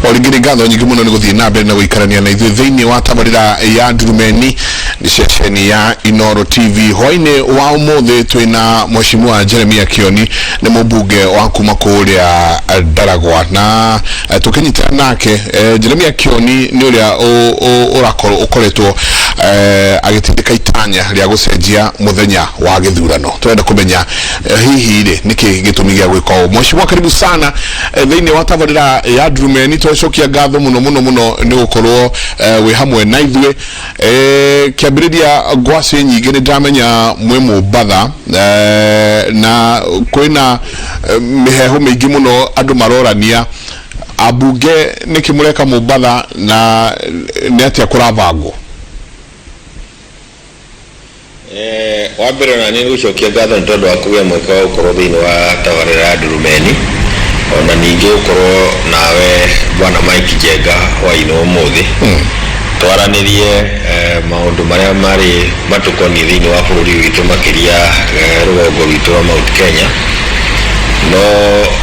O rĩngĩ nĩ ngatho nyingĩ mũno nĩ gũthiĩ na mbere na gũikarania na ithuĩ thĩinĩ wa tabarĩra ya Ndurumeni, nĩ ceceni ya Inoro TV. Hwainĩ wa ũmũthĩ twĩna Mheshimiwa Jeremia Kioni, nĩ mũmbunge wa kuma kũrĩa Ndaragwa, na tũkĩnyitana nake Jeremia Kioni nĩ ũrĩa ũrakorwo ũkoretwo agĩtindĩka itanya rĩa gũcenjia mũthenya wa gĩthurano. Tũrenda kũmenya hihi rĩ nĩkĩ gĩtũmi gĩa gwĩka ũũ. Mheshimiwa, karibu sana thĩinĩ wa tabarĩra ya Ndurumeni. Twacokia ngatho mũno mũno mũno nĩ gũkorwo wĩ hamwe na ithuĩ. Kĩambĩrĩria ngwacĩ nyingĩ nĩ ndĩramenya mwĩ Mombatha, na kwĩna mĩheho mĩingĩ mũno, andũ marorania ambunge nĩkĩ mũreka Mombatha na nĩ atĩa kũrabangwo? Wa mbere ona nĩ gũcokia ngatho nĩ tondũ wa kũgĩa mweke wa gũkorwo thĩinĩ wa tabarĩra ya Ndurumeni, ona ningĩ gũkorwo nawe Bwana Mike Njenga hwaĩ-inĩ wa ũmũthĩ, twaranĩrie maũndũ marĩa marĩ matũkoniĩ thĩinĩ wa bũrũri witũ, makĩria rũgongo rwitũ rwa Mount Kenya. No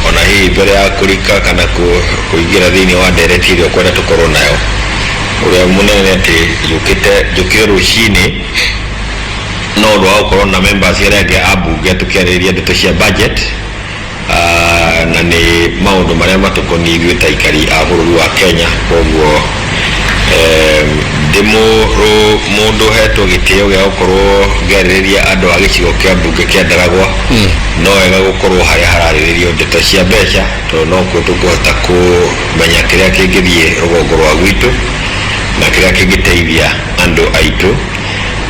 ona hihi mbere ya kũrika kana kũingĩra thĩinĩ wa ndereti ĩrĩa ũkwenda tũkorwo nayo, ũrĩa mũnene nĩ atĩ njũkĩte njũkĩre rũcinĩ no ũndũ wa gũkorwo na members arĩa angĩ a mbunge tũkĩarĩrĩria ndeto cia budget, na nĩ maũndũ marĩa matũkoniĩ ithuĩ ta aikari a bũrũri wa Kenya. Koguo ndĩ mũndũ ũhetwo gĩtĩo gĩa gũkorwo ngĩarĩrĩria andũ a gĩcigo kĩa mbunge kĩa Ndaragwa, no wega gũkorwo harĩa hararĩrĩrio ndeto cia mbeca, tondũ no kuo tũkũhota kũmenya kĩrĩa kĩngĩthiĩ rũgongo rwa gwitũ na kĩrĩa kĩngĩteithia andũ aitũ.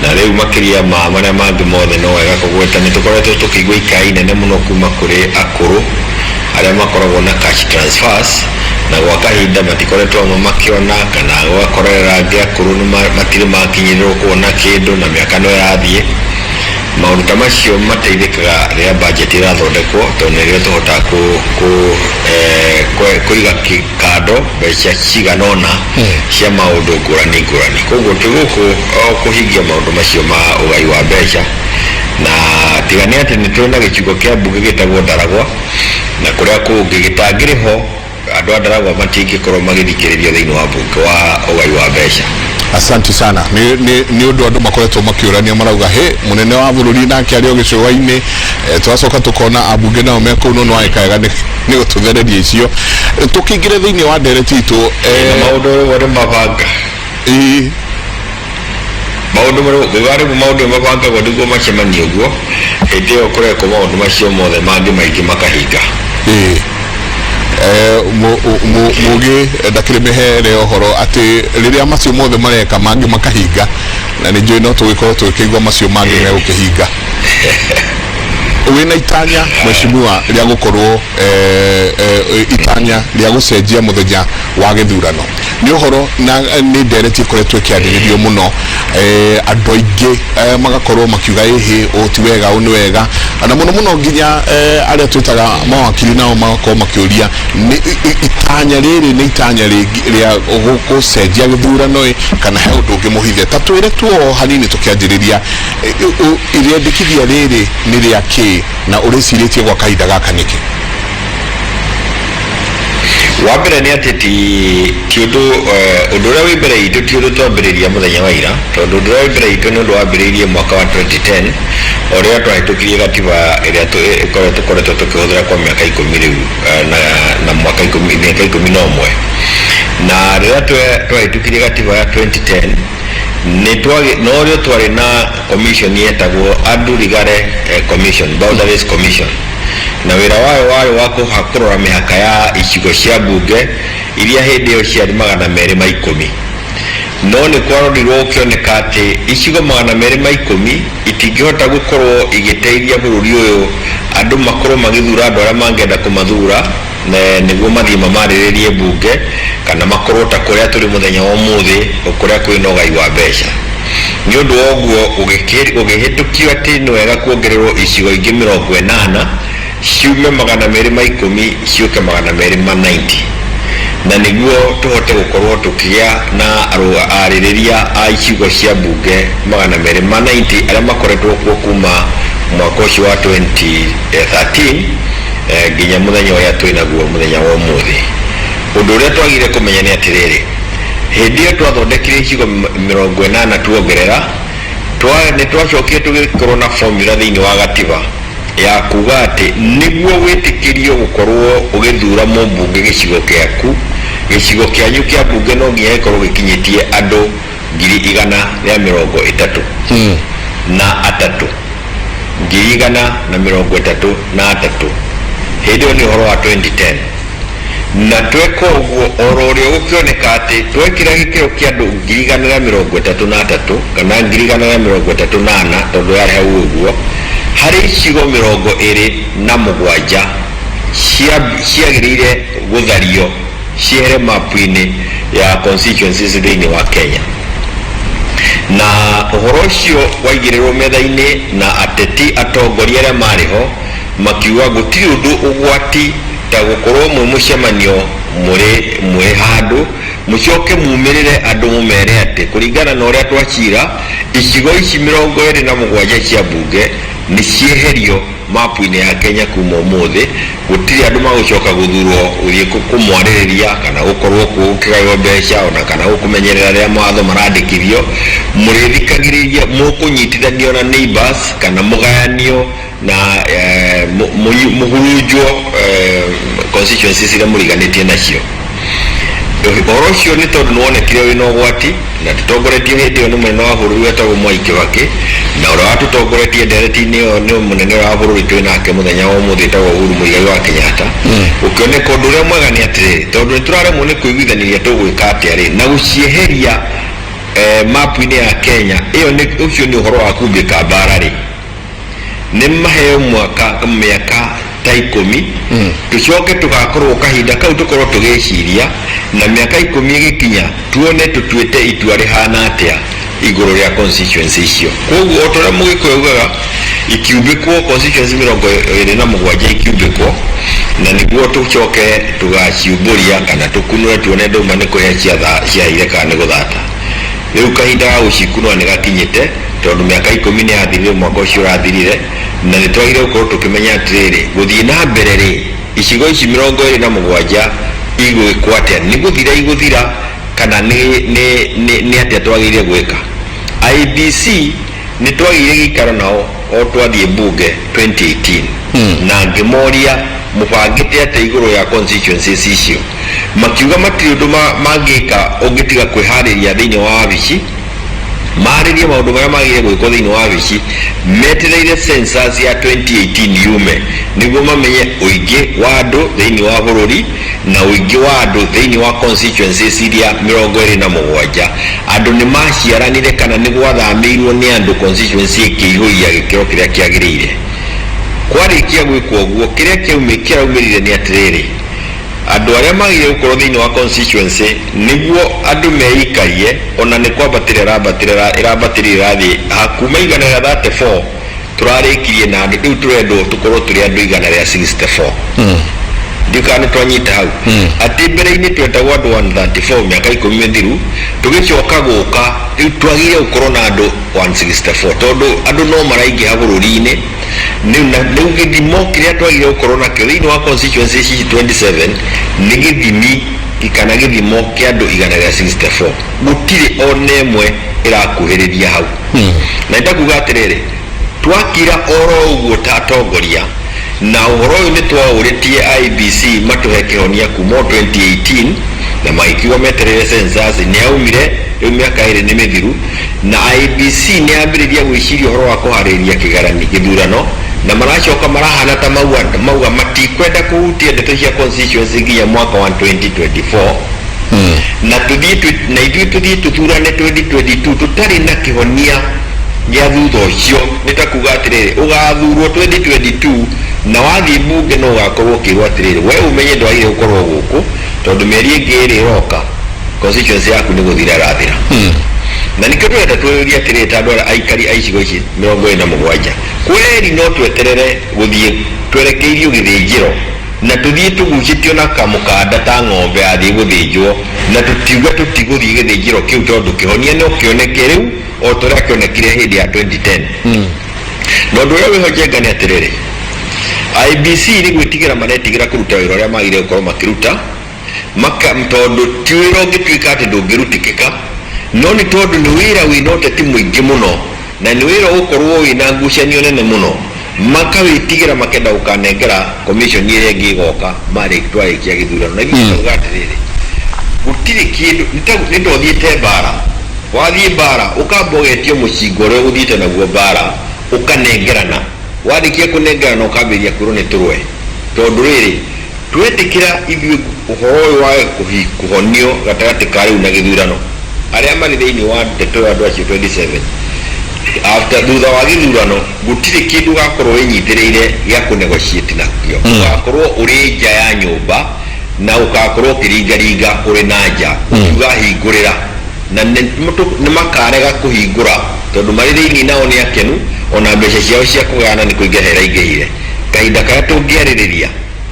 Na rĩu makĩria ma marĩa mangĩ mothe, no wega kũgweta nĩ tũkoretwo tũkĩigua ikai nene mũno kuma kũrĩ akũrũ arĩa makoragwo na cash transfers, na gwa kahinda matikoretwo amwe makĩona, kana gũgakorerera angĩ akũrũ nĩ matirĩ makinyĩrĩrwo kuona kĩndũ na mĩaka no ĩrathiĩ. Maũndũ ta macio mateithĩkaga rĩrĩa budget ĩrathondekwo, tondũ nĩrĩo tũhotaga kũiga kando mbeca cigana ũna cia maũndũ ngũrani ngũrani. Koguo twĩ gũkũ o kũhingia maũndũ macio ma ũgai wa mbeca, na tiga nĩ atĩ nĩ tũrĩ na gĩcigo kĩa mbunge gĩtagwo Ndaragwa, na kũrĩa kũngĩ gĩtangĩrĩ ho, andũ a Ndaragwa matingĩkorwo magĩthikĩrĩrio thĩinĩ wa mbunge wa ũgai wa mbeca. Asante sana. Nĩ ũndũ andũ makoretwo makĩũrania, marauga he mũnene wa bũrũri nake arĩ o gĩcũa-inĩ, tũgacoka tũkona ambunge nao me kũu, no nĩwagĩka wega nĩ gũtũthereria icio. Tũkĩingĩre thĩinĩ wa ndereti itũ. Na maũndũ rĩmwe nĩ mabanga maũndũ rĩmwe rĩmwe maũndũ mabangagwo nĩguo macemanie ũguo, hĩndĩ ĩyo kũrekwo maũndũ macio mothe mangĩ maingĩ makahinga. Ĩĩ. Mũgĩ ndakĩrĩ mĩhere ũhoro atĩ rĩrĩa macio mothe mareka mangĩ makahinga, na nĩ njũĩ no tũgĩkorwo tũgĩkĩigua macio mangĩ megũkĩhinga. Wĩna itanya, mheshimiwa, rĩa gũkorwo itanya rĩa gũcenjia mũthenya wa gĩthurano, nĩ ũhoro na nĩ ndereti ĩkoretwo ĩkĩarĩrĩrio mũno, andũ aingĩ magakorwo makiuga ĩhĩ, ũũ ti wega, ũũ nĩ wega, na mũno mũno nginya arĩa twĩtaga mawakiri nao magakorwo makĩũria nĩ itanya rĩrĩ nĩ itanya rĩa gũcenjia gĩthurano ĩ, kana he ũndũ ũngĩ mũhithe. Ta twĩre tu o hanini tũkĩanjĩrĩria, irĩendekithia rĩrĩ nĩ rĩa kĩ na ũrĩcirĩtie gwa kahinda gaka nĩkĩ? Wa mbere nĩ atĩ ti ũndũ, ũndũ ũrĩa wĩ mbere itũ ti ũndũ twambĩrĩria mũthenya wa ira, tondũ ũndũ ũrĩa wĩ mbere itũ nĩ ũndũ wambĩrĩirie mwaka wa 2010, o rĩrĩa twahĩtũkirie gatiba ĩrĩa tũkoretwo tũkĩhũthĩra kwa mĩaka 10 rĩu, na mwaka 10, mĩaka 11. Na rĩrĩa twahĩtũkirie gatiba ya 2010, nĩ no rĩo twarĩ na commission yetagwo Andu Rigare Commission, Boundaries Commission, na wĩra wayo warĩ wa kũrora mĩhaka ya icigo cia mbunge iria hĩndĩ ĩyo ciarĩ 210. No nĩ kwarorirwo gũkĩoneka atĩ icigo 210 itingĩhota gũkorwo igĩteithia bũrũri ũyũ andũ makorwo magĩthura andũ arĩa mangĩenda kũmathura nĩguo mathiĩ mamarĩrĩrie mbunge, kana makorwo ta kũrĩa tũrĩ mũthenya wa ũmũthĩ, kũrĩa kwĩna ũgai wa mbeca. Nĩ ũndũ wa ũguo gũgĩhĩtũkio atĩ nĩ wega kuongererwo icigo ingĩ 80, ciume 210 ciũke 290, na nĩguo tũhote gũkorwo tũkĩgĩa na arĩrĩria a icigo cia mbunge 290 arĩa makoretwo kuo kuma mwaka ũcio wa 2013 nginya mũthenya ũrĩa twĩ naguo mũthenya wa ũmũthĩ. Ũndũ Ũndũ ũrĩa twagire kũmenya nĩ atĩrĩrĩ, hĩndĩ ĩyo twathondekire icigo 80 tuongerera, nĩ twacokire tũgĩkorwo na formula thĩinĩ wa gatiba ya kuga atĩ nĩguo wĩtĩkĩrio gũkorwo ũgĩthura mũmbunge gĩcigo gĩaku, gĩcigo kĩanyu kĩa mbunge no nginya gĩkorwo gĩkinyĩtie andũ 133,000, 133,000. Hĩndĩ ĩyo nĩ ũhoro wa 2010. Na tweka ũguo oro ũrĩa gũkĩoneka atĩ twekĩra gĩkĩro kĩa andũ 133,000 kana 134,000, tondũ yarĩ hau ũguo, harĩ icigo 27 ciagĩrĩire gũthario ciehere mapu-inĩ ya constituencies thĩinĩ wa Kenya. Na ũhoro ũcio waigĩrĩrwo metha-inĩ na ateti atongoria arĩa marĩ ho makiuga gũtirĩ ũndũ ũgwati ta gũkorwo mwĩ mũcemanio mũrĩ mwĩ handũ mũcoke mumĩrĩre andũ mũmere atĩ kũringana na ũrĩa twacira icigo ici 27 cia mbunge nĩ cieherio mapu-inĩ ya Kenya kuma ũmũthĩ. Gũtirĩ andũ magũcoka gũthurwo gũthiĩ kũmwarĩrĩria kana gũkorwo kuo gũkĩgaywo mbeca ona kana gũkũmenyerera rĩrĩa mawatho marandĩkithio. Mũrĩthikagĩrĩria, mũkũnyitithanio na neighbors kana mũgayanio na mũhurunjwo constituencies iria mũriganĩtie nacio. Ũhoro ũcio nĩ tondũ nĩ wonekire wĩna ũgwati, na tũtongoretio hĩndĩ ĩyo nĩ mũnene wa bũrũri wetagwo Mwai Kibaki, na ũrĩa watũtongoretie ndereti-inĩ ĩyo nĩ mũnene wa bũrũri twĩ nake mũthenya wa ũmũthĩ wĩtagwo Uhuru Muigai wa Kenyatta. Gũkĩoneka ũndũ ũrĩa mwega nĩ atĩrĩrĩ, tondũ nĩ tũraremwo nĩ kũiguithanĩria tũgwĩka atĩa rĩ, na gũcieheria mapu-inĩ ya Kenya ĩyo nĩ ũcio nĩ ũhoro wa kumbĩka mbara rĩ, nĩ maheo mwaka mĩaka ta 10, tũcoke tũgakorwo kahinda kau tũkorwo tũgĩciria, na mĩaka 10 ĩgĩkinya tuone tũtuĩte itua rĩhana atĩa igũrũ rĩa constituency icio. Koguo o ta ũrĩa Mũgĩkũyũ augaga, ikiumbĩkwo constituency 27 ikiumbĩkwo, na nĩguo tũcoke tũgaciumbũria kana tũkunũre tuone ndũma nĩ kũhĩa ciahĩire kana nĩ gũthata. Rĩu kahinda ga gũcikunũra nĩ gakinyĩte, tondũ mĩaka 10 nĩ yathirire mwaka ũcio ũrathirire, na nĩ twagĩrĩire gũkorwo tũkĩmenya atĩrĩrĩ, gũthiĩ na mbere rĩ, icigo ici 27 igwĩkwo atĩa, nĩ gũthira igũthira kana nĩ atĩa twagĩrĩire gwĩka. IEBC nĩ twagĩire gĩikaro nao o twathiĩ mbunge 2018, na ngĩmoria mũbangĩte atĩa igũrũ ya constituencies icio, makiuga matirĩ ũndũ mangĩka ũngĩtiga kwĩharĩria thĩinĩ wa wabici, marĩrie maũndũ marĩa magĩrĩire gwĩkwo thĩinĩ wa wabici, metereire census ya 2018 yume nĩguo mamenye ũingĩ wa andũ thĩinĩ wa bũrũri na ũingĩ wa andũ thĩinĩ wa constituencies iria 27. Andũ nĩ maciaranire kana nĩ gwathamĩirwo nĩ andũ constituency ĩkĩihũria gĩkĩro kĩrĩa kĩagĩrĩire. Kwarĩkia gwĩkwo ũguo, kĩrĩa kĩraumĩrire nĩ atĩrĩrĩ, andũ arĩa magĩrĩire gũkorwo thĩinĩ wa constituency nĩguo andũ meikarie, ona nĩ kwambatĩra ĩrambatĩra ĩrathiĩ kuma 134 tũrarĩkirie na andũ rĩu tũrendwo tũkorwo tũrĩ andũ 164. Ndiũĩ kana nĩ twanyita hau, atĩ mbere-inĩ twetagwo andũ 134 mĩaka 10 mĩthiru, tũgĩcoka gũka rĩu twagĩrĩire gũkorwo na andũ 164 tondũ andũ no maraingĩha bũrũri-inĩ. Rĩu gĩthimo kĩrĩa twagĩrĩire gũkorwo nakĩo thĩinĩ wa constituency ici 27 nĩ gĩthimi kana gĩthimo kĩa andũ 164. Gũtirĩ ona ĩmwe ĩrakuhĩrĩria hau. Na nĩtakuga atĩrĩrĩ, twakira oro ũguo ta atongoria, na ũhoro ũyũ nĩ twaũrĩtie IEBC matũhe kĩhonia kuma o 2018, na magĩkiuga metereire census nĩ yaumire, rĩu mĩaka 2 nĩ mĩthiru, na IEBC nĩ yambĩrĩria gwĩciria ũhoro wa kũharĩrĩria kĩgarani gĩthurano, na maracoka marahana ta mauga matikwenda kũhutia ndeto cia constituency nginya mwaka wa 2024, na tũthiĩ na ithuĩ tũthiĩ tũthurane 2022 tũtarĩ na kĩhonia gĩa thutha ũcio. Nĩ ta kuga atĩrĩrĩ, ũgathurwo 2022 na wathiĩ mbunge no ũgakorwo ũkĩrwo atĩrĩrĩ, we ũmenye ndwagĩrĩire gũkorwo gũkũ tondũ mĩeri ĩngĩ ĩrĩ ĩroka constituency yaku nĩ gũthira ĩrathira. Na nĩkĩo tũrenda twĩyũrie atĩrĩrĩ, ta andũ arĩa aikari a icigo ici 27, kweri no tweterere gũthiĩ twerekeirio gĩthĩnjĩro na tũthiĩ tũgucĩtio na kamũkanda ta ng'ombe yathiĩ gũthĩnjwo, na tũtiuga tũtigũthiĩ gĩthĩnjĩro kĩu tondũ kĩhonia no kĩoneke rĩu o ta ũrĩa kĩonekire hĩndĩ ya 2010. Na ũndũ ũrĩa wĩho Njenga nĩ atĩrĩrĩ, IEBC nĩ gwĩtigĩra maretigĩra kũruta wĩra ũrĩa magĩrĩire gũkorwo makĩruta. Maka tondũ ti wĩra ũngĩtuĩka atĩ ndũngĩrutĩkĩka, no nĩ tondũ nĩ wĩra wĩna ũteti mũingĩ mũno na nĩ wĩra ũgũkorwo wĩna ngucanio nene mũno, makawĩtigĩra makenda gũkanengera commission ĩrĩa ĩngĩ ĩgoka twarĩkia gĩthurano. Na ithuĩ tũkauga atĩrĩrĩ, gũtirĩ kĩndũ nĩ ta ũthiĩte mbara, wathiĩ mbara ũkamba ũgetio mũcinga ũrĩa ũgũthiĩte naguo mbara ũkanengerana, warĩkia kũnengerana ũkambĩrĩria kwĩrwo nĩ tũrũe, tondũ rĩrĩ twetĩkĩra ithuĩ ũhoro ũyũ wage kũhonio gatagatĩ ka rĩu na gĩthurano, arĩa marĩ thĩinĩ wa ndeto ya andũ acio 27 after thutha wa gĩthurano gũtirĩ kĩndũ ũgakorwo wĩnyitĩrĩire gĩa kũ negotiate nakĩo. Ũgakorwo ũrĩ nja ya nyũmba na ũgakorwo ũkĩringaringa ũrĩ na nja ũkiuga hingũrĩra, na nĩ makarega kũhingũra tondũ marĩ thĩinĩ nao nĩ akenu, ona mbeca ciao cia kũgayana nĩ kũingĩha iraingĩhire. Kahinda karĩa tũngĩarĩrĩria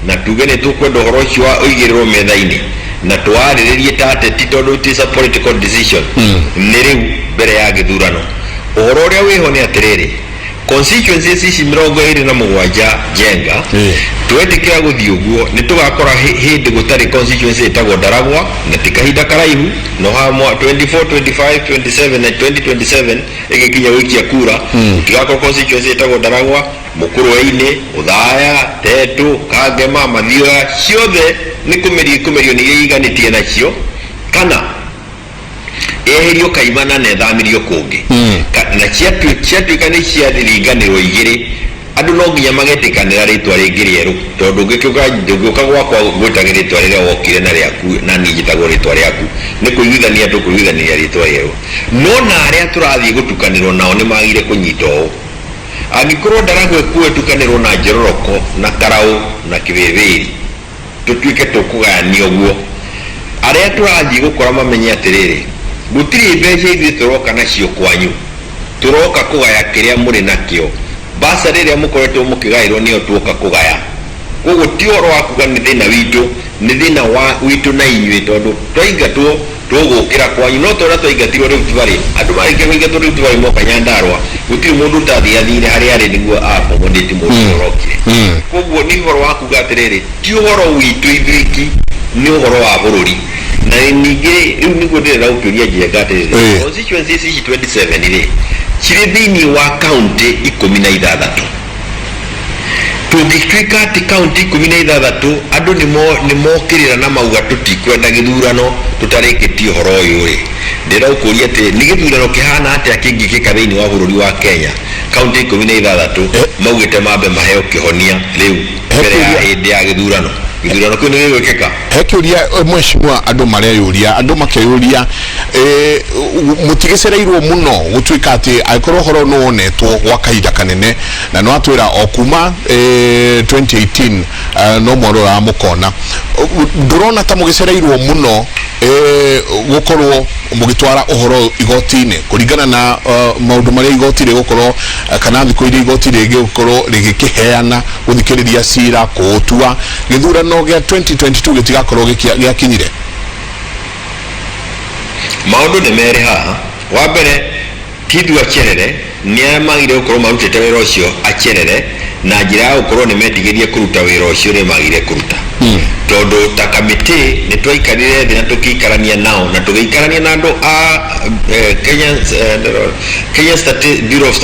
na tuge nĩ tũkwenda ũhoro ũcio ũigĩrĩrwo metha-inĩ na tũwarĩrĩrie ta ateti tondũ it is a political decision, nĩ rĩu mbere ya gĩthurano. Ũhoro ũrĩa wĩho nĩ atĩrĩrĩ, constituencies ici 27 Njenga, twetĩkĩra gũthiĩ ũguo nĩ tũgakora hĩndĩ gũtarĩ constituency ĩtagwo Ndaragwa, na ti kahinda karaihu, no ha 24, 25, 27 na 2027 ĩgĩkinya gũikia kura, gũtigakorwo constituency ĩtagwo Ndaragwa, Mũkũrwe-inĩ, Othaya, Tetu, Kangema, Mathioya, ciothe nĩ kũmerio ikũmerio nĩ iria iganĩtie nacio, kana eherio kaimana na ethamirio kũngĩ. Na ciatuĩka nĩ ciaringanĩrwo igĩrĩ, andũ no nginya magetĩkanĩra rĩtwa rĩngĩ rĩerũ, tondũ ndũngĩũka gwakwa ngwĩtage rĩtwa rĩrĩa wokire na rĩaku na niĩ njĩtagwo rĩtwa rĩaku, nĩ kũiguithania tũkũiguithania rĩtwa rĩerũ. No na arĩa tũrathiĩ gũtukanĩrwo nao nĩ magire kũnyita ũũ. Angĩkorwo Ndaragwa ĩkũtukanĩrwo na Njororoko na Karaũ na Kĩbĩbĩri, tũtuĩke tũkũgayania ũguo, arĩa tũrathiĩ gũkora mamenye atĩrĩrĩ, gũtirĩ mbeca ithuĩ tũroka nacio kwanyu, tũroka kũgaya kĩrĩa mũrĩ nakĩo, bursary ĩrĩa mũkoretwo mũkĩgaĩrwo nĩyo tuoka kũgaya. Koguo ti ũhoro wa kuga nĩ thĩna witũ, nĩ thĩna wa witũ na inyuĩ, tondũ twaingatwo tũgũkĩra kwanyu. No ta ũrĩa twaingatirwo Rift Valley, andũ marĩkia kũingatwo Rift Valley moka Nyandarua, gũtirĩ mũndũ ũtathiathire harĩa arĩ nĩguo a accommodate mũndũ ũrĩa ũrokire. Koguo nĩ ũhoro wa kuga atĩrĩrĩ, ti ũhoro witũ ithuĩ iki, nĩ ũhoro wa bũrũri. Na ningĩ rĩu nĩguo ndĩrenda gũkĩũria Njenga atĩrĩrĩ, constituencies ici 27 rĩ, cirĩ thĩinĩ wa county 16. Tũngĩtuĩka atĩ kaunti 16 andũ nĩ mokĩrĩra na mauga tũtikwenda gĩthurano tũtarĩkĩtie ũhoro ũyũ rĩ, ndĩra gũkũria atĩ nĩ gĩthurano kĩhana atĩa kĩngĩkĩka thĩinĩ wa bũrũri wa Kenya kaunti 16 maugĩte mambe maheo kĩhonia rĩu mbere ya hĩndĩ ya gĩthurano? Gĩthurano kĩu nĩ gĩgwĩkĩka? He kĩũria, mheshimiwa, andũ mareyũria, andũ makeyũria, mũtigĩcereirwo mũno gũtuĩka atĩ angĩkorwo ũhoro nĩ wonetwo gwa kahinda kanene na nĩ watwĩra o kuma 2018 no mwaroraga mũkona, ndũrona ta mũgĩcereirwo mũno gũkorwo mũgĩtwara ũhoro igoti-inĩ kũringana na maũndũ marĩa igoti rĩgũkorwo kana thikũ iria igoti rĩgũkorwo rĩgĩkĩheana gũthikĩrĩria cira kũũtua, gĩthurano gĩa 2022 gĩtigakorwo gĩakinyire? Maũndũ nĩ merĩ haha. Wa mbere, ti ithuĩ acerere, nĩ arĩa magire gũkorwo marutĩte wĩra ũcio acerere na njĩra ya gũkorwo nĩ metigĩrire kũruta wĩra ũcio ũrĩa magire kũruta. Tondũ ta kamĩtĩ nĩ twaikarire thĩ na tũkĩikarania nao na tũgĩikarania na andũ a Kenya Bureau of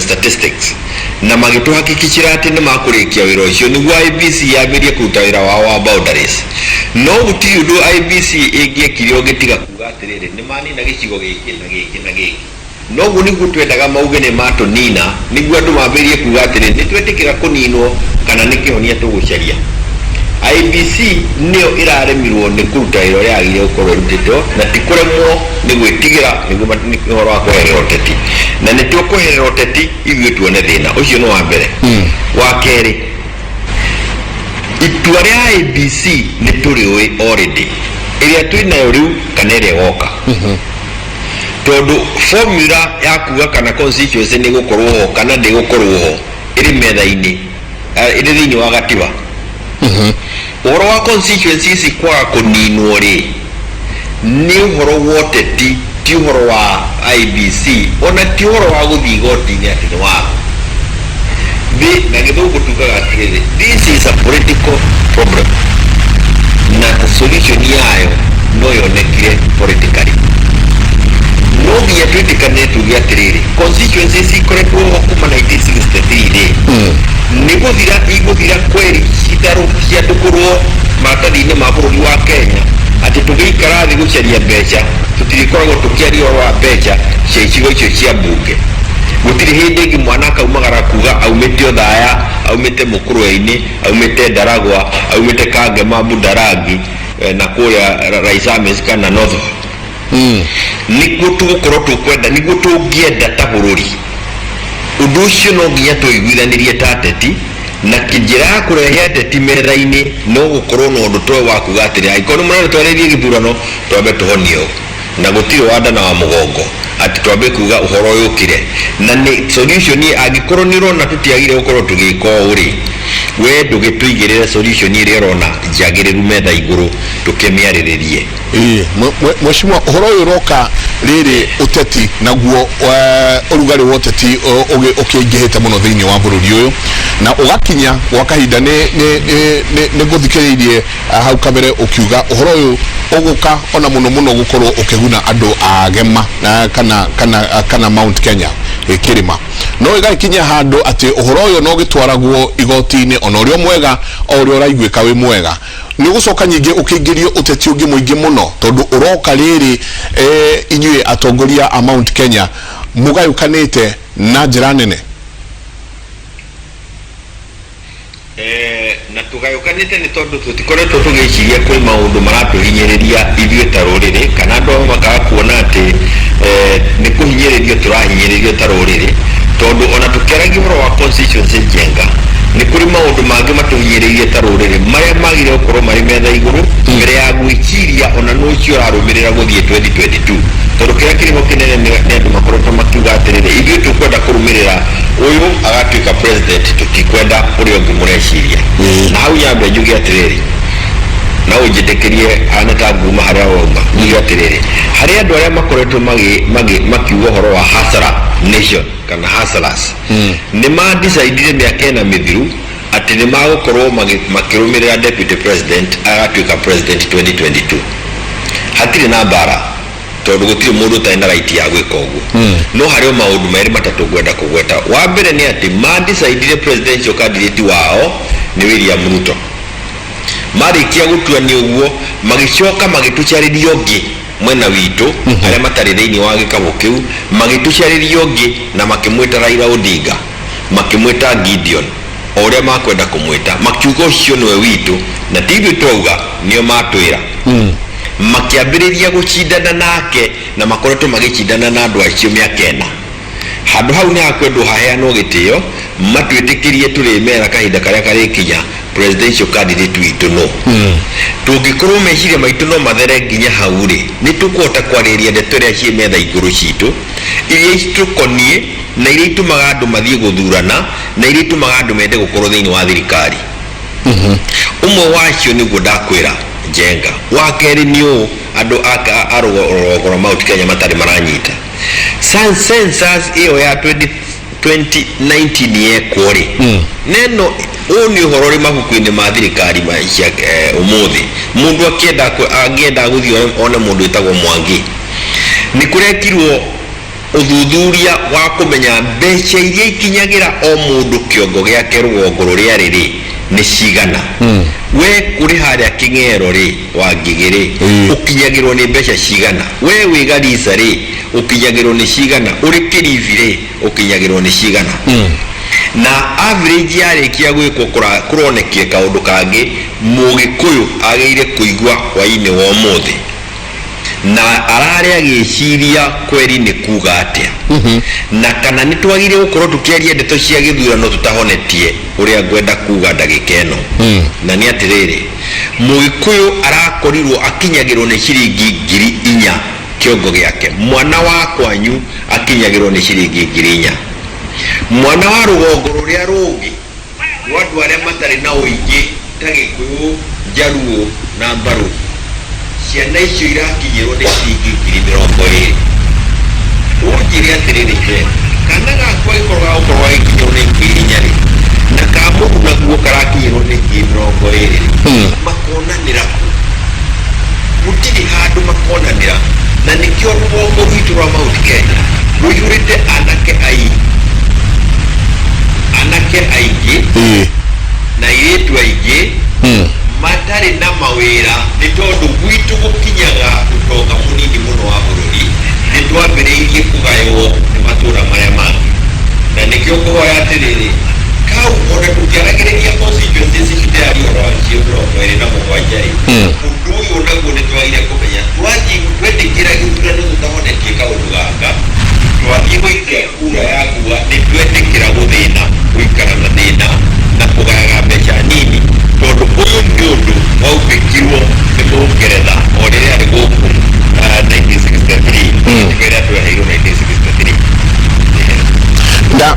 Statistics na magĩtũhakikicĩra atĩ nĩ makũrĩkia wĩra ũcio nĩguo IEBC yambĩrĩrie kũruta wĩra wao wa boundaries. No gũtirĩ ũndũ IEBC ĩngĩekire ũngĩtiga kuga atĩrĩrĩ, nĩ manina gĩcigo gĩkĩ na gĩkĩ na gĩkĩ. Noguo nĩguo twendaga mauge nĩ matũnina, nĩguo andũ mambĩrĩrie kuga atĩrĩrĩ, nĩ twetĩkĩra kũninwo kana nĩ kĩhonia tũgũcaria. IEBC nĩyo ĩraremirwo nĩ kũruta wĩra ũrĩa yagĩrĩire gũkorwo ĩrutĩtwo, na ti kũremwo nĩ gwĩtigĩra nĩguo nĩ ũhoro wa kweherera ũteti. Na nĩ tũkweherera ũteti ithuĩ tuone thĩna. Ũcio nĩ wa mbere. Wa kerĩ, itua rĩa IEBC nĩ tũrĩũĩ already, ĩrĩa twĩnayo rĩu kana ĩrĩa ĩgoka. Tondũ formula ya kuga kana constituency nĩ ĩgũkorwo ho kana ndĩgũkorwo ho ĩrĩ metha-inĩ, ĩrĩ thĩinĩ wa gatiba. Ũhoro wa constituency ici kwaga kũninwo rĩ, nĩ ũhoro wa ũteti, ti ũhoro wa IEBC, ona ti ũhoro wa gũthiĩ igoti-inĩ atĩ nĩ watho. Na gĩthũngũ tugaga atĩrĩrĩ, this is a political problem. Na solution yayo no yonekire politically. No nginya twĩtĩkanĩre tuge atĩrĩrĩ, constituencies ikoretwo ho kuma 1963 rĩ, nĩ gũthira igũthira kweri citharũ ciandũkũrwo maratathi-inĩ ma bũrũri wa Kenya, atĩ tũgĩikara thĩ gũcaria mbeca tũtirĩkoragwo tũkĩaria ũhoro wa mbeca cia icigo icio cia mbunge. Gũtirĩ hĩndĩ ĩngĩ mwana akaumagara kuga aumĩte Othaya, aumĩte Mũkũrwe-inĩ, aumĩte Ndaragwa, aumĩte Kangema, Budarangi na kũrĩa Raisamis kana North. Nĩguo tũgũkorwo tũkwenda, nĩguo tũngĩenda ta bũrũri. Ũndũ ũcio no nginya tũiguithanĩrie ta ateti, na njĩra ya kũrehe ateti metha-inĩ no gũkorwo na ũndũ toyũ wa kuga atĩrĩ, angĩkorwo nĩ mũrenda twarĩrie gĩthurano, twambe tũhonie ũũ, na gũtirĩ wa nda na wa mũgongo, atĩ twambe kuga ũhoro ũyũ ũkire na nĩ solution. Angĩkorwo nĩ ũrona tũtiagire gũkorwo tũgĩka ũũ rĩ, we ndũgĩtũigĩrĩre solution ĩrĩa ũrona njagĩrĩru metha igũrũ tũkĩmĩarĩrĩrie. Ĩĩ, mheshimiwa, ũhoro ũyũ ũroka rĩrĩ ũteti naguo, ũrugarĩ wa ũteti ũkĩingĩhĩte mũno thĩinĩ wa bũrũri ũyũ, na ũgakinya gwa kahinda nĩ ngũthikĩrĩirie hau kabere ũkiuga ũhoro ũyũ ũgũka ona mũno mũno gũkorwo ũkĩguna andũ a Gema kana Mount Kenya, kĩrĩma, no ĩgagĩkinya handũ atĩ ũhoro ũyũ no gĩtwaragwo igoti-inĩ, ona ũrĩa mwega o ũrĩa ũraiguĩka wĩ mwega, nĩ ũgũcoka nyingĩ ũkĩingĩrio ũteti ũngĩ mũingĩ mũno, tondũ ũroka rĩrĩ inyuĩ atongoria a Mount Kenya mũgayũkanĩte na njĩra nene. Na tũgayũkanĩte nĩ tondũ tũtikoretwo tũgĩciria kwĩ maũndũ maratũhinyĩrĩria ithuĩ ta rũrĩrĩ, kana andũ amwe makaga kuona atĩ nĩ kũhinyĩrĩrio tũrahinyĩrĩrio ta rũrĩrĩ, tondũ ona tũkĩaragia ũhoro wa constituency njenga, nĩ kũrĩ maũndũ mangĩ matũhinyĩrĩirie ta rũrĩrĩ marĩa magire gũkorwo marĩ metha igũrũ mbere ya gwĩciria ona nũ ũcio ũrarũmĩrĩra gũthiĩ 2022, tondũ kĩrĩa kĩrĩ ho kĩnene nĩ andũ makoretwo makiuga atĩrĩrĩ, ithuĩ tũkwenda kũrũmĩrĩra ũyũ agatuĩka president, tũtikwenda ũrĩa ũngĩ mũreciria. Na hau nyambe njuge atĩrĩrĩ, na ũnjĩtĩkĩrie hana ta nguma harĩa wauma, njuge atĩrĩrĩ, harĩ andũ arĩa makoretwo makiuga ũhoro wa hustler nation kana hustlers, nĩ madecidire mĩaka 4 mĩthiru atĩ nĩ magũkorwo makĩrũmĩrĩra deputy president agatuĩka president 2022. Hatirĩ na mbara, tondũ gũtirĩ mũndũ ũtarĩ na right ya gwĩka ũguo, no harĩ o maũndũ merĩ matatũ ngwenda kũgweta. Wa mbere nĩ atĩ madecidire presidential candidate wao nĩ William Ruto. Marĩkia gũtua nĩ ũguo, magĩcoka magĩtũcarĩria ũngĩ mwena witũ, arĩa matarĩ thĩinĩ wa gĩkabũ kĩu, magĩtũcarĩria ũngĩ na makĩmwĩta Raila Odinga, makĩmwĩta Gideon, o ũrĩa makwenda kũmwĩta, makiuga ũcio nĩwe witũ, na ti ithuĩ twauga, nĩo matwĩra. Makĩambĩrĩria gũcindana nake, na makoretwo magĩcindana na andũ acio mĩaka 4. Handũ hau nĩ hakwendwo haheanwo gĩtĩo, matwĩtĩkĩrie tũrĩmera kahinda karĩa karĩkinya presidential candidate witũ no tũngĩkorwo meciria maitũ no mathere nginya hau rĩ, nĩ tũkũhota kwarĩrĩria ndeto ĩrĩa ciĩ metha igũrũ citũ, iria itũkoniĩ na iria itũmaga andũ mathiĩ gũthurana na iria itũmaga andũ mende gũkorwo thĩinĩ wa thirikari. Ũmwe wacio nĩguo ndakwĩra, Njenga. Wa kerĩ nĩ ũũ, andũ a rũgongo rwa Mount Kenya matarĩ maranyita census ĩyo ya 20 2019 yekwo rĩ, neno ũũ nĩ ũhoro ũrĩ mabuku-inĩ ma thirikari cia ũmũthĩ. Mũndũ akĩenda angĩenda gũthiĩ one mũndũ wĩtagwo Mwangi, nĩ kũrekirwo ũthuthuria wa kũmenya mbeca iria ikinyagĩra o mũndũ kĩongo gĩake rũgongo rũrĩa rĩrĩ nĩ cigana. We ũrĩ harĩa Kĩng'ero rĩ, wa Ngigĩ rĩ, ũkinyagĩrwo nĩ mbeca cigana? We wĩ Garissa rĩ, ũkinyagĩrwo nĩ cigana? Ũrĩ Kilifi rĩ, ũkinyagĩrwo nĩ cigana? Na average yarĩkia gwĩkwo, kũronekire kaũndũ kangĩ Mũgĩkũyũ agĩrĩire kũigua hwainĩ wa ũmũthĩ na ararĩ agĩciria kweri nĩ kuga atĩa, na kana nĩ twagĩrĩire gũkorwo tũkĩaria ndeto cia gĩthurano tũtahonetie ũrĩa ngwenda kuga ndagĩka ĩno. Na nĩ atĩrĩrĩ, Mũgĩkũyũ arakorirwo akinyagĩrwo nĩ ciringi 4,000 kĩongo gĩake, mwana wa kwanyu akinyagĩrwo nĩ ciringi 4,000, mwana wa rũgongo rũrĩa rũngĩ rwa andũ arĩa matarĩ na ũingĩ ta Gĩkũyũ, Njaruo na Mbarũ, ciana icio irakinyĩrwo nĩ ciringi 20,000. Ũnjĩre atĩrĩrĩ, Jen, kana gakwa gĩkorwo gagũkorwo gagĩkinyĩrwo nĩ 4,000 rĩ, na ka mũhu naguo karakinyĩrwo nĩ 20,000 rĩ, makonanĩra kũ? Gũtirĩ handũ makonanĩra, na nĩkĩo rũgongo rwitũ rwa Mount Kenya rũihũrĩte anake ai anake aingĩ na airĩtu aingĩ matarĩ na mawĩra, nĩ tondũ gwitũ gũkinyaga ũtonga mũnini mũno wa bũrũri. Nĩ twambĩrĩirie kũgaywo nĩ matũra marĩa mangĩ, na nĩkĩo ngũhoya atĩrĩrĩ, kau ona tũkĩaragĩrĩria constituencies ici ndĩraria ũhoro wacio 27 rĩ, ũndũ ũyũ naguo nĩ twagire kũmenya. Twathiĩ twetĩkĩra gĩthurano tũtahonetie kaũndũ gaka, twathiĩ gũikia kura ya kuga nĩ twetĩkĩra gũthĩna, gũikara na thĩna na kũgayaga mbeca nini, tondũ ũyũ nĩ ũndũ waubĩkirwo nĩ Mũngeretha o rĩrĩa arĩ gũkũ 1963, nĩguo ĩrĩa tweheirwo 1963. Na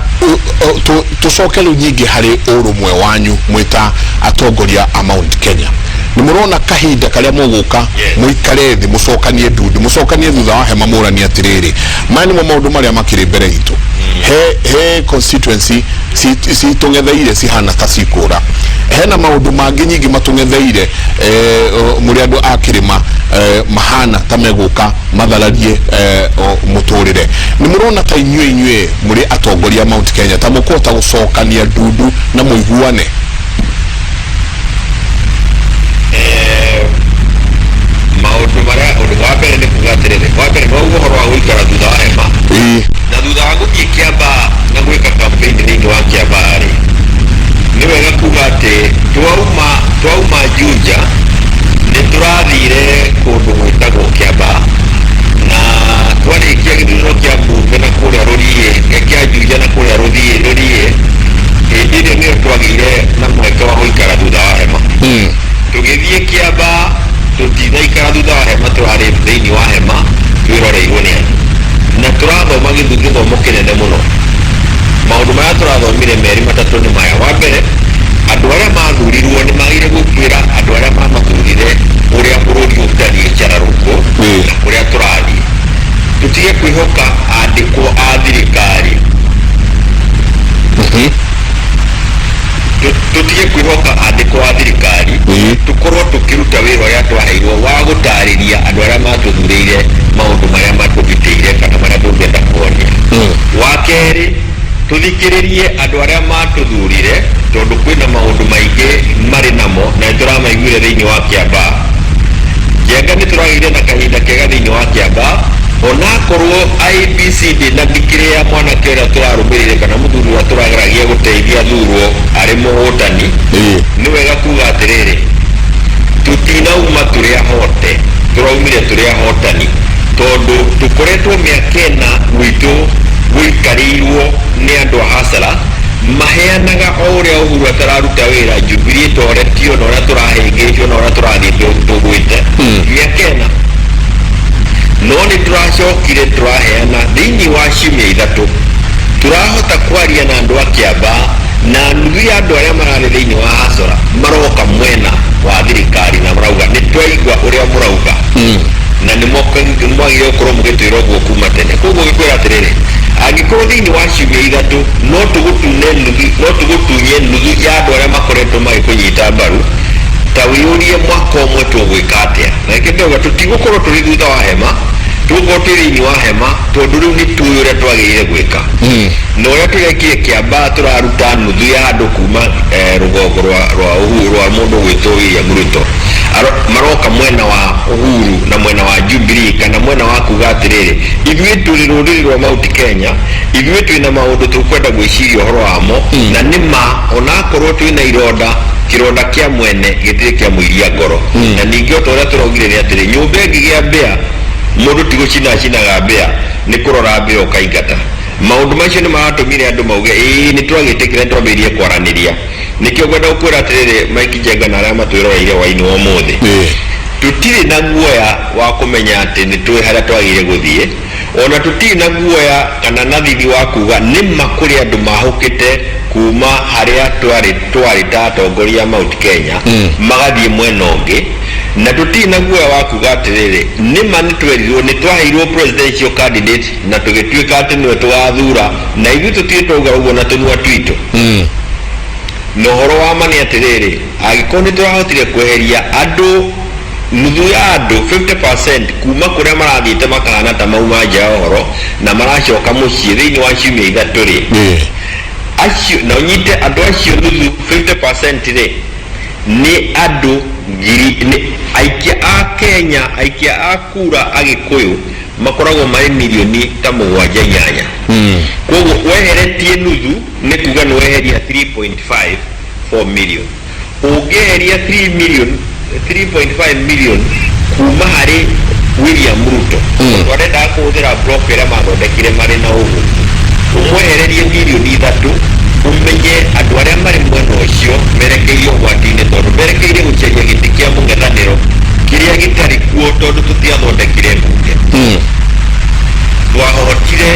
tũcoke rĩu nyingĩ harĩ ũrũmwe wanyu mwĩta atongoria a Mount Kenya. Nĩ mũrona kahinda karĩa mũgũka mũikare thĩ, mũcokanie ndundu, mũcokanie thutha wa hema, mũranie atĩrĩrĩ, maya nĩmo maũndũ marĩa makĩrĩ mbere itũ, he constituency citũng'etheire cihana ta cikũra, hena maũndũ mangĩ nyingĩ matũng'etheire, mũrĩ andũ a kĩrĩma, mahana ta megũka mathararie mũtũrĩre. Nĩ mũrona ta inyuĩ mũrĩ atongoria a Mount Kenya ta mũkũhota gũcokania ndundu na mũiguane? Maũndũ marĩa, ũndũ wa mbere nĩ kuga atĩrĩrĩ, wa mbere no ũhoro wa gũikara thutha wa hema na thutha wa gũthiĩ Kĩambaa na gwĩka campaign thĩinĩ wa Kĩambaa rĩ, nĩ wega kuga atĩ twauma Juja nĩ tũrathire kũndũ gwĩtagwo Kĩambaa, na twarĩkia gĩthurano kĩa mbunge na kũrĩa Rũriĩ, kĩa Juja na kũrĩa Rũriĩ, hĩndĩ ĩrĩa nĩyo twagĩire na mweke wa gũikara thutha wa hema. Tũgĩthiĩ Kĩambaa tũtinaikara thutha wa hema, tũrarĩ thĩinĩ wa hema twĩroreirwo nĩ andũ na tũrathoma gĩthomo kĩnene mũno. Maũndũ marĩa tũrathomire merĩ matatũ nĩ maya: wa mbere, andũ arĩa mathurirwo nĩ magĩrĩire gũtuĩra andũ arĩa mamathurire ũrĩa bũrũri ũtariĩ cararũkũ na kũrĩa tũrathiĩ. Tũtige kwĩhoka andĩkwo a thirikari. Tũtige kwĩhoka andĩkwo a thirikari, tũkorwo tũkĩruta wĩra ũrĩa twaheirwo wa gũtarĩria andũ arĩa matũthurĩire maũndũ marĩa matũgitĩire kana marĩa tũngĩenda kuonia. Wa kerĩ, tũthikĩrĩrie andũ arĩa matũthurire, tondũ kwĩna maũndũ maingĩ marĩ namo na nĩ tũramaiguire thĩinĩ wa Kĩambaa. Njenga, nĩ tũragĩire na kahinda kega thĩinĩ wa Kĩambaa, onakorwo IEBC ndĩnathikĩrĩria mwanake ũrĩa tũrarũmĩrĩire kana mũthuri ũrĩa tũrageragia gũteithia thurwo arĩ mũhotani. Nĩ wega kuga atĩrĩrĩ, tũtinauma tũrĩ ahote, tũraumire tũrĩ ahotani, tondũ tũkoretwo mĩaka 4 gwitũ gũikarĩirwo nĩ andũ a hasara maheanaga o ũrĩa Uhuru atararuta wĩra, Jubilee ĩtoretio na ũrĩa tũrahĩngĩcwo na ũrĩa tũrathiĩ tũgwĩte mĩaka 4. No nĩ tũracokire tũraheana thĩinĩ wa ciumia 3, tũrahota kwaria na andũ a Kĩambaa, na nuthu ya andũ arĩa mararĩ thĩinĩ wa hasara maroka mwena wa thirikari na marauga nĩ twaigua ũrĩa mũrauga na nĩ mwagĩrĩire gũkorwo mũgĩtwĩra ũguo kuma tene. Koguo gĩkwĩra atĩrĩrĩ, angĩkorwo thĩinĩ wa ciumia 3 no tũgũtune nuthu, no tũgũtunye nuthu ya andũ arĩa makoretwo magĩkũnyita mbaru, ta wĩyũrie mwaka ũmwe tũgwĩka atĩa. Na nĩkĩo ndĩrauga tũtigũkorwo tũrĩ thutha wa hema, tũgũkorwo twĩ thĩinĩ wa hema, tondũ rĩu nĩ tũĩ ũrĩa twagĩrĩire gwĩka na ũrĩa tũrekire Kĩambaa. Tũraruta nuthu ya andũ kuma rũgongo rwa Uhuru, rwa mũndũ gwĩtwo William Ruto, maroka mwena wa Uhuru na mwena wa Jubilee, kana mwena wa kuga atĩrĩrĩ, ithuĩ tũrĩ rũrĩrĩ rwa Mount Kenya, ithuĩ twĩna maũndũ tũkwenda gwĩciria ũhoro wamo. Na nĩ ma onakorwo twĩna ironda, kĩronda kĩa mwene gĩtirĩ kĩa mũiria ngoro. Na ningĩ o ta ũrĩa tũraugire nĩ atĩrĩ, nyũmba ĩngĩgĩa mbĩa, mũndũ ti gũcina acinaga mbĩa, nĩ kũrora mbĩa ũkaingata. Maũndũ macio nĩ maratũmire andũ mauge ĩĩ nĩ twagĩtĩkĩra, nĩ twambĩrĩirie kwaranĩria. Nĩkĩo ngwenda gũkwĩra atĩrĩrĩ, Mike Njenga na arĩa matwĩroreire hwainĩ wa ũmũthĩ, tũtirĩ na guoya wa kũmenya atĩ nĩ tũĩ harĩa twagĩrĩire gũthiĩ, ona tũtirĩ na guoya kana na thithi wa kuga nĩ ma kũrĩ andũ mahũkĩte kuma harĩa twarĩ ta atongoria a Mount Kenya magathiĩ mwena ũngĩ, na tũtirĩ na guoya wa kuga atĩrĩrĩ, nĩ ma nĩ twerirwo, nĩ twaheirwo presidential candidate na tũgĩtuĩka atĩ nĩwe tũgathura, na ithuĩ tũtirĩ twauga ũguo na tũnua twitũ. Na ũhoro wa ma nĩ atĩrĩrĩ, angĩkorwo nĩ tũrahotire kweheria andũ Nuthu ya andũ, 50%, kuma kũrĩa marathiĩte makahana ta mauma nja ya ũhoro na maracoka mũciĩ thĩinĩ wa ciumia 3 rĩ, acio na ũnyite andũ acio nuthu, 50% rĩ, nĩ andũ ngiri, nĩ aikia a Kenya, aikia a kura Agĩkũyũ makoragwo marĩ milioni ta 7, 8. Koguo weheretie nuthu nĩ kuga nĩ weheria 3.5 million. Ũngĩeheria 3 million, 3.5 million kuma harĩ William Ruto, tondũ arendaga kũhũthĩra block ĩrĩa mathondekire marĩ na Uhuru, ũmwehererie milioni 3, ũmenye andũ arĩa marĩ mwena ũcio merekeirio ũgwati-inĩ, tondũ merekeire gũcaria gĩtĩ kĩa mũng'ethanĩro kĩrĩa gĩtarĩ kuo, tondũ tũtiathondekire mbunge. Twahotire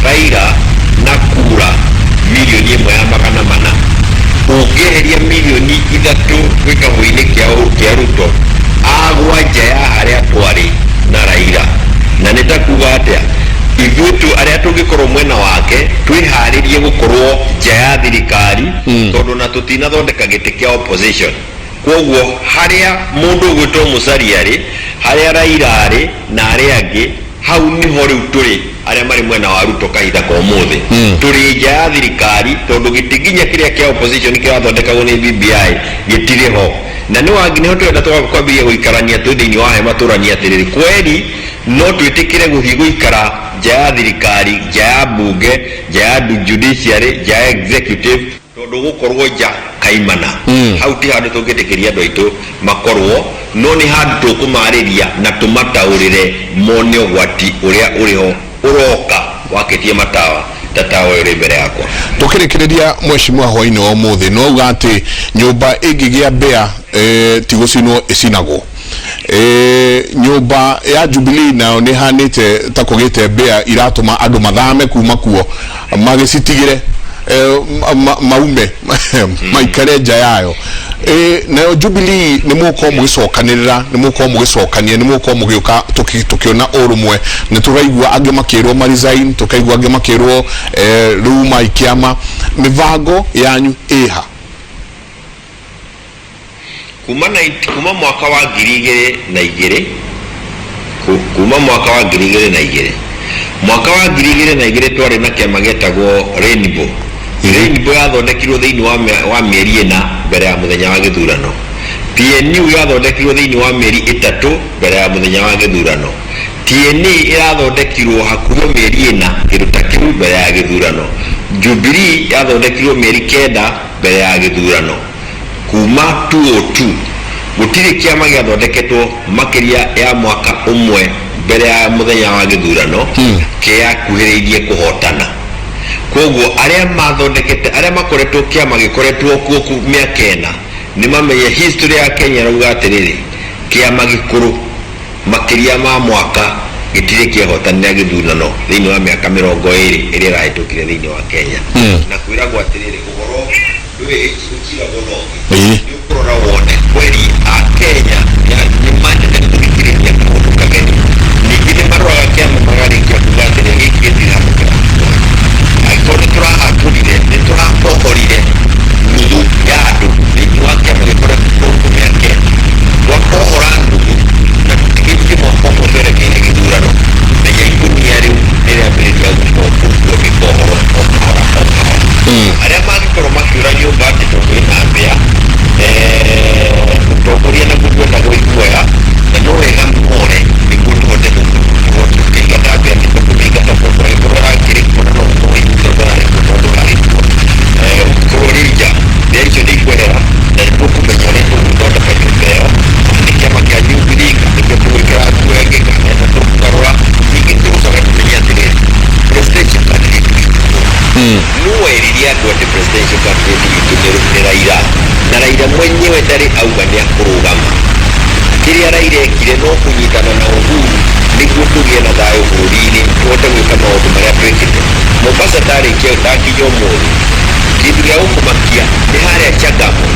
Raila na kura milioni 1 ya 400. Ũngĩeheria milioni 3 gĩkabũ-inĩ kĩa Ruto, agwa nja ya harĩa twarĩ na Raila. Na nĩ ta kuga atĩa, ithuĩ tu arĩa tũngĩkorwo mwena wake twĩharĩrie gũkorwo nja ya thirikari, tondũ na tũtinathondeka gĩtĩ kĩa opposition. Koguo harĩa mũndũ ũgwĩtwo Musalia arĩ, harĩa Raila arĩ na arĩa angĩ, hau niho rĩu tũrĩ arĩa marĩ mwena wa Ruto kahinda ka ũmũthĩ. Tũrĩ nja ya thirikari, tondũ gĩtĩ nginya kĩrĩa kĩa opposition kĩrathondekagwo nĩ BBI gĩtirĩ ho. Na nĩ wangi nĩho tũrenda kwambĩrĩria gũikarania twĩ thĩinĩ wa hema, tũranie atĩrĩrĩ, kweri no twĩtĩkĩre gũthiĩ gũikara nja ya thirikari, nja ya mbunge, nja ya judiciary, nja ya executive, tondũ gũkorwo nja kaimana hau ti handũ tũngĩtĩkĩria andũ aitũ makorwo, no nĩ handũ tũkũmarĩria na tũmataũrĩre mone ũgwati ũrĩa ũrĩ ho ũroka wakĩtie matawa ta tawa ũyũ ũrĩ mbere yakwa. Tukĩrĩkĩrĩria, mheshimiwa, hwainĩ wa ũmũthĩ no uga atĩ nyũmba ĩngĩgĩa mbĩa, ti gũcinwo ĩcinagwo. Nyũmba ya Jubilee nayo nĩ hanĩte ta kũgĩte mbĩa iratũma andũ mathame kuma kuo, magĩcitigĩre, maume maikare nja yayo. Nayo Jubilee nĩ mũgũkorwo mũgĩcokanĩrĩra, nĩ mũgũkorwo mũgĩcokania, nĩ mũgũkorwo mũgĩũka tũkĩona ũrũmwe? Nĩ tũraigua angĩ makĩrwo ma resign, tũkaigua angĩ makĩrwo rĩu maikĩama. Mĩbango yanyu ĩha? Kuma mwaka wa 2002, kuma mwaka wa 2002, mwaka wa 2002 twarĩ na kĩama gĩetagwo Rainbow. Rainbow yathondekirwo thĩinĩ wa mĩeri 4 mbere ya mũthenya wa gĩthurano. PNU yathondekirwo thĩinĩ wa mĩeri 3 mbere ya mũthenya wa gĩthurano. TNA ĩrathondekirwo hakuhĩ mĩeri 4, kĩndũ ta kĩu, mbere ya gĩthurano. Jubilee yathondekirwo mĩeri 9 mbere ya gĩthurano. Kuma 202 gũtirĩ kĩama gĩathondeketwo makĩria ya mwaka ũmwe mbere ya mũthenya wa gĩthurano kĩakuhĩrĩirie kũhotana. Koguo arĩa mathondekete, arĩa makoretwo kĩama gĩkoretwo kuo mĩaka 4, nĩ mamenye history ya Kenya ĩrauga atĩrĩrĩ, kĩama gĩkũrũ makĩria ma mwaka gĩtirĩ kĩahotanĩra gĩthurano thĩinĩ wa mĩaka 20 ĩrĩa ĩrahĩtũkire thĩinĩ wa Kenya. Na kwĩragwo atĩrĩrĩ, ũhoro ndũĩ ũciragwo na ũngĩ. Nĩ ũkũrora wone kweri a Kenya nĩ mandete gũthikĩrĩria kaũndũ kageni. Ningĩ nĩ maroraga kĩama magarĩkia kuga atĩrĩ, gĩkĩ gĩtirĩ handũ kĩratũtwara. Angĩkorwo nĩ tũrahatũrire, nĩ tũrakohorire nuthu ya andũ thĩinĩ wa kĩama gĩkoretwo kuo mĩaka 4, twakohora nuthu na tũtigĩtie mwaka ũmwe twerekeire gĩthurano, menya ikũnia rĩu nĩ rĩambĩrĩria gũkorwo kũruo mĩkohoro o kahora o kahora. Arĩa mangĩkorwo makĩũra nyũmba atĩ tondũ ĩna mbĩa, mũtongoria naguo gwetagwo iguoya, na no wega more nĩguo tũhote gũkorwo tũkĩingata mbĩa, nĩ tũkũmĩingata, tondũ angĩkorwo akĩrĩ kuo na no gũkorwo iguo tondũ arĩ kuo, tondũ arĩ kuo, ũngĩkorwo ũrĩ nja, mbĩa icio nĩ ikwehera na nĩ tũkũmenya ũrĩa tũgũthondeka nyũmba ĩyo, nĩ kĩama kĩa Jubilee kana nĩkĩo tũgwĩkĩra nguo ĩngĩ kana nĩ tũkũgarũra. Ningĩ tũgũcoka tũmenye atĩrĩrĩ, presidential candidate witũ nũ? Werire andũ atĩ presidential candidate witũ nĩ Raila, na Raila mwenyewe ndarĩ auga nĩ akũrũgama. Kĩrĩa Raila ekire no kũnyitana na Uhuru nĩguo tũgĩe na thayũ bũrũri-inĩ, tũhote gwĩka maũndũ marĩa twĩkĩte. Mombasa ndarĩkia, ndakinya ũmũthĩ, kĩndũ gĩa gũkũmakia nĩ harĩa Changamwe,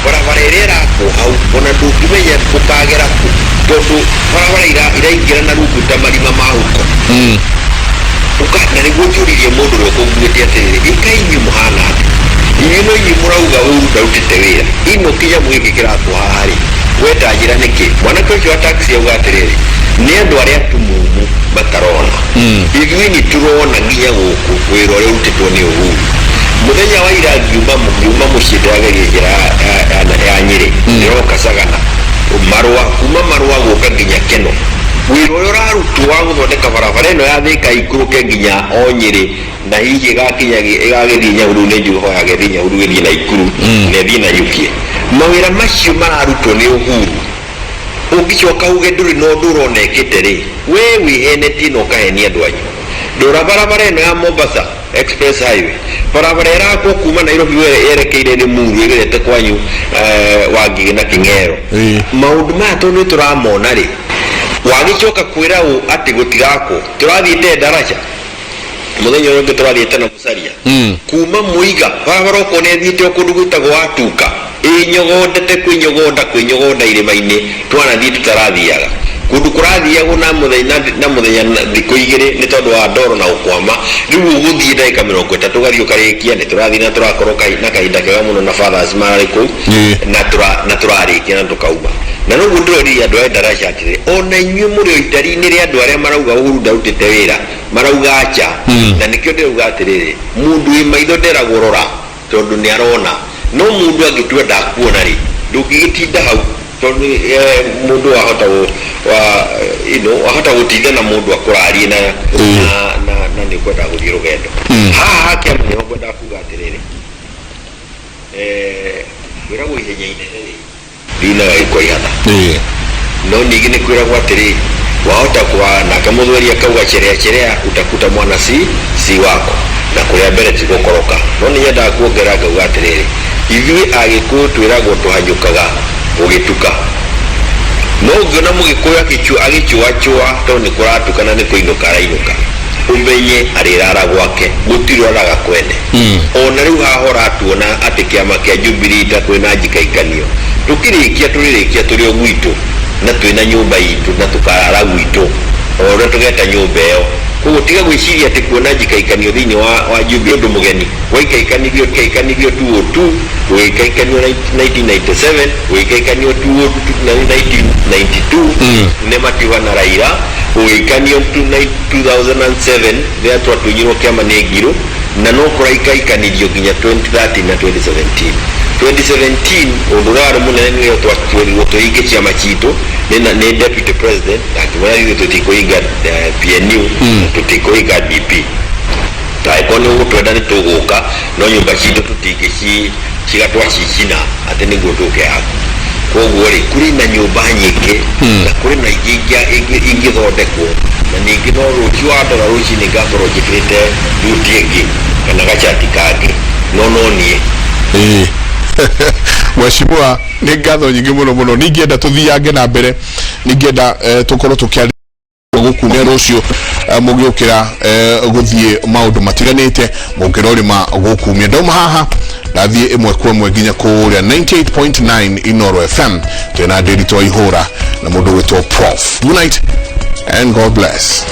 barabara ĩrĩa ĩrakwo hau, ona ndũngĩmenya ũkagera kũ, tondũ barabara iraingĩra na rungu ta marima ma huko. Na nĩguo njũririe mũndũ ũrĩa ũkũnguĩte atĩrĩrĩ, ĩkai inyuĩ mũhana atĩa? Inyuĩ no inyuĩ mũrauga ũru ndarutĩte wĩra, ino kĩnyamũ gĩkĩ kĩrakwo haha rĩ, We ndanjĩra nĩkĩ mwanake ũcio wa taxi auga atĩrĩrĩ, nĩ andũ arĩa atumumu matarona, ithuĩ nĩ tũrona nginya gũkũ wĩra ũrĩa ũrutĩtwo nĩ Uhuru. Mũthenya wa ira ngiuma mũciĩ ndĩrageria njĩra ya Nyĩrĩ, ndĩroka Sagana marũa, kuma marũa gũka nginya Keno, wĩra ũrĩa ũrarutwo wa gũthondeka barabara ĩno ya Thĩka ikũrũke nginya o Nyĩrĩ na hihi ĩgakinya ĩgagĩthiĩ Nyahururu, nĩ njũĩ hoyaga ĩthiĩ Nyahururu, ĩthiĩ Naikuru na ĩthiĩ Nanyukie. Mawĩra macio mararutwo nĩ Uhuru, ũngĩcoka uge ndũrĩ na ũndũ ũrona ĩkĩte rĩ, we wĩhenetie na ũkahenia andũ anyu. Ndora barabara ĩno ya Mombasa Express Highway, barabara ĩrakwo kuma Nairobi yerekeire Limuru ĩgerete kwanyu Wangigĩ na Kĩng'ero. Maũndũ maya tondũ nĩ tũramona rĩ, wagĩcoka kwĩra ũ atĩ gũtirakwo? Tũrathiĩte Ndaraca mũthenya ũrĩa ũngĩ, tũrathiĩte na Musalia kuma Mũiga, barabara okorwo nĩ ĩthiĩte o kũndũ gwĩtagwo Watuka, ĩnyogondete kwĩnyogonda kwĩnyogonda irĩma-inĩ, twanathiĩ tũtarathiaga kũndũ kũrathiagwo na mũthenya na mũthenya na thikũ igĩrĩ nĩ tondũ wa ndoro na gũkwama. Rĩu ũgũthiĩ ndagĩka 30 ũgathiĩ ũkarĩkia. Nĩ tũrathiĩ na tũrakorwo na kahinda kega mũno na fathers mararĩ kũu na tũrarĩkia na tũkauma. Na noguo ndĩroririe andũ a Ndaraca atĩrĩ, ona inyuĩ mũrĩ o itari-inĩ rĩa andũ arĩa marauga Uhuru ndarutĩte wĩra, marauga acha. Na nĩkĩo ndĩrauga atĩrĩrĩ, mũndũ wĩ maitho nderagwo rora tondũ nĩ arona, no mũndũ angĩtua ndakuona rĩ, ndũngĩgĩtinda hau tondũ mũndũ wahota wa wahota gũtinda na mũndũ akũrarie na nĩ ũkwenda gũthiĩ rũgendo. Haha ha kĩama nĩho ngwendaga kuga atĩrĩrĩ, kwĩragwo ihenya inene rĩ riunaga gĩkwa ihatha. No ningĩ nĩ kwĩragwo atĩrĩ, wahota kwa nake mũthweri akauga, "Cherea cherea utakuta mwana si wako," na kũrĩa mbere ti gũkoroka. No nĩ nyendaga kuongerera ngauga atĩrĩrĩ, ithuĩ Agĩkũyũ twĩragwo tũhanyũkaga gũgĩtuka, no ũngĩona Mũgĩkũyũ agĩchũachũa tondũ nĩ kũratuka na nĩ kũinũka arainũka, ũmenye arĩrara gwake, gũtirĩ ũraraga kwene. Ona rĩu haha ũratuona atĩ kĩama kĩa Jubilee ta kwĩna njikaikanio, tũkĩrĩkia tũrĩrĩkia tũrĩ o gwitũ na twĩna nyũmba itũ na tũkarara gwitũ o ũrĩa tũgeta nyũmba ĩyo. Koguo tiga gwĩciria atĩ kuona njikaikanio thĩinĩ wa Jubilee ũndũ mũgeni. Gwaikaikanithio kaikanithio 202, gũgĩikaikanio 1997, gũgĩikaikanio 1992 nĩ Matiuga na Raila, gũgĩikanio 2007 rĩrĩa twatunyirwo kĩama nĩ Ngirũ, na no kũraikaikanithio nginya 2013 na 2017. 2017 ũndũ ũrĩa warĩ mũnene nĩ rĩrĩa twatwerirwo tũhinge ciama citũ nĩ deputy president, na akĩmwĩra ithuĩ tũtikũhinga PNU, tũtikũhinga DP, angĩkorwo nĩ ũgũtwenda nĩ tũgũka, no nyũmba citũ tũtingĩciga twacicina atĩ nĩguo tũke yaku. Koguo rĩ, kũrĩ na nyũmba nyingĩ na kũrĩ na ingĩ ingĩthondekwo, na ningĩ no rũciũ wandora rũcinĩ ngakorwo njĩkĩrĩte thuti ĩngĩ kana gacati kangĩ, no niĩ. Ĩĩ, mheshimiwa, nĩ ngatho nyingĩ mũno mũno. Ningĩenda tũthiange na mbere, ningĩenda tũkorwo tũkĩaria gũkumia rũciũ mũgĩũkĩra gũthiĩ maũndũ matiganĩte mũngĩrorĩma gũkumia. Ndauma haha ndathiĩ ĩmwe kwa ĩmwe nginya kũrĩa 98.9 Inoro FM, twĩna Ndĩritũ wa Ihũra na mũndũ ũgwĩtwo Prof. Good night and God bless.